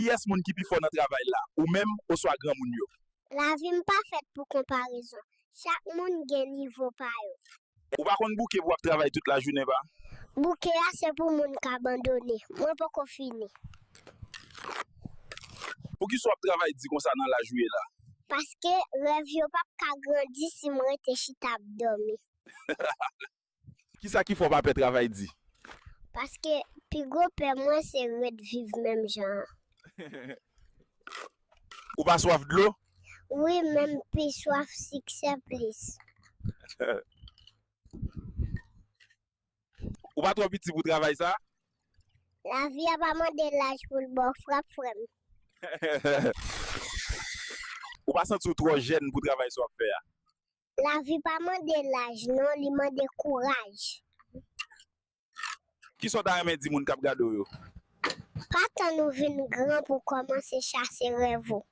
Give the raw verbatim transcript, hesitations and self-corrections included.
Kiyès moun ki pi fò nan travay la, ou menm oswa granmoun yo? Lavi m pa fèt pou konparezon. Chak moun gen nivo pa yo. Ou pa konn bouke pou w ap travay tout lajounen pa? Bouke a se pou moun k abandone. Mwen poko fini. Poukisa w ap travay di konsa nan laj ou ye la? Paske rèv yo p ap ka grandi si m rete chita ap dòmi. Kisa ki fè w pa pè travay di? Paske pi gwo pè mwen se ret viv menm jan an. Ou pa swaf dlo? Wi, men m pi swaf siksè plis. Ou pa twò piti pou travay sa? Lavi a pa mande laj pou l ba w frap, frè m. Ou pa santi w twò jèn pou travay sa w ap fè a? Lavi pa mande laj, non, li mande kouraj. Kisa w ta renmen di moun k ap gade w yo? Pa tann ou vin gran pou w kòmanse chase rèv ou.